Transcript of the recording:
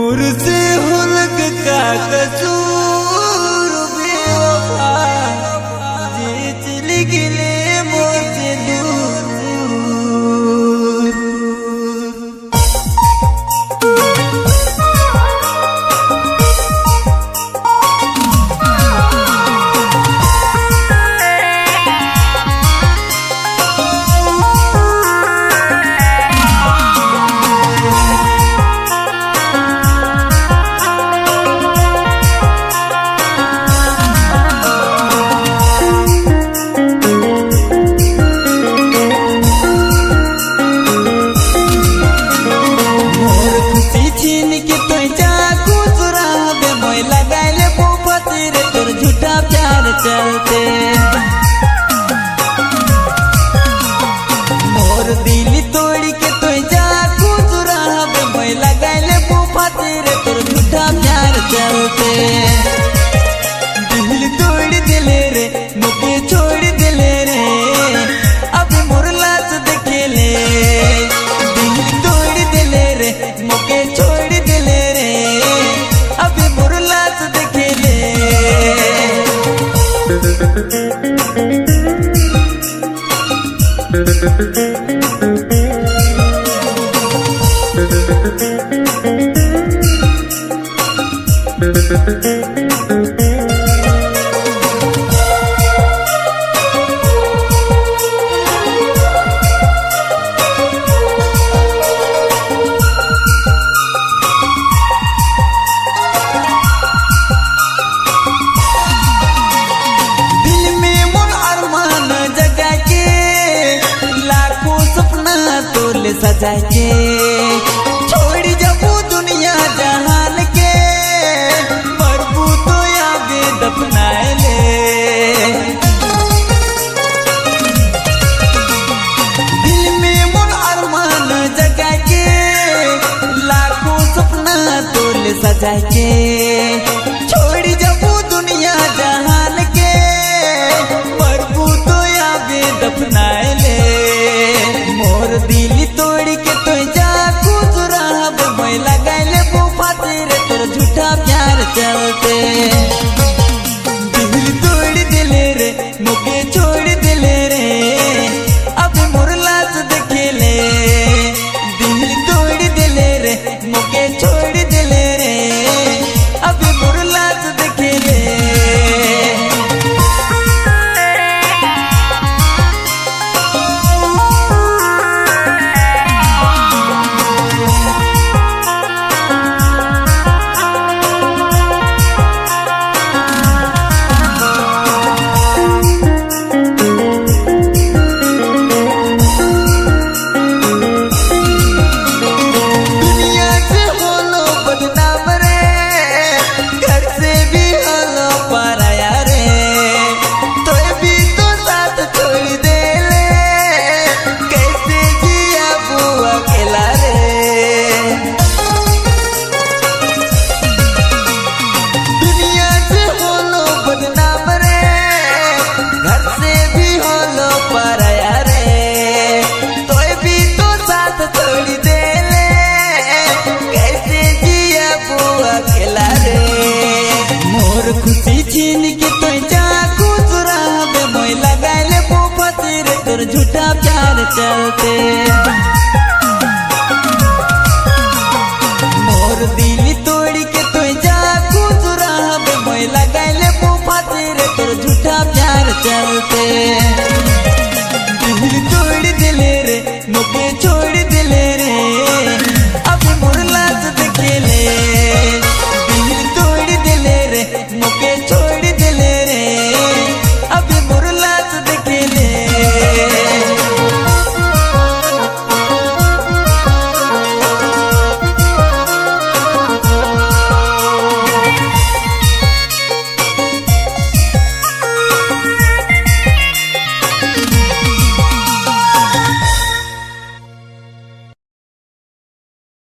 मुझसे हुलक का कसूर बेवफा जे चली गिले मोरसे दूर। चलते मोर दिल तोड़ के तो जा कुचुराबे मोय लगाइले बुफातिर तोर झूठा प्यार चलते। दिल तोड़ दिले रे मुके छोड़ दिले रे अब मोर लाज देखेले। दिल तोड़ दिले रे मुके छोड़ दिले रे अब मोर लाज देखेले। सजा के छोड़ जबू दुनिया जहान के मरबू तो याबे दफनाए ले। दिल में मोर अरमान जगा के लाखों सपना तोल सजा के छोड़ जबू दुनिया जहान के मरबू तो याबे दफनाए ले। मोर दिल तोड़ के तो जा कुचुराब मोय लगाइले बुफातिर तोर झूठा प्यार चलते। दिल तोड़ दिले रे मुके छोड़ दिले रे अब मोर लाज देखेले। दिल तोड़ दिले रे मुके छोड़ दिले रे अब मोर लाज देखेले। खुशी छीन के तो जा कुचुराबे मोय लगाइले बुफातिर तोर झूठा प्यार चलते। मोर दिल तोड़ के तो जा कुचुराबे मोय लगाइले बुफातिर तोर झूठा प्यार चलते। दिल तोड़ दिले रे मुके छोड़ दिले रे।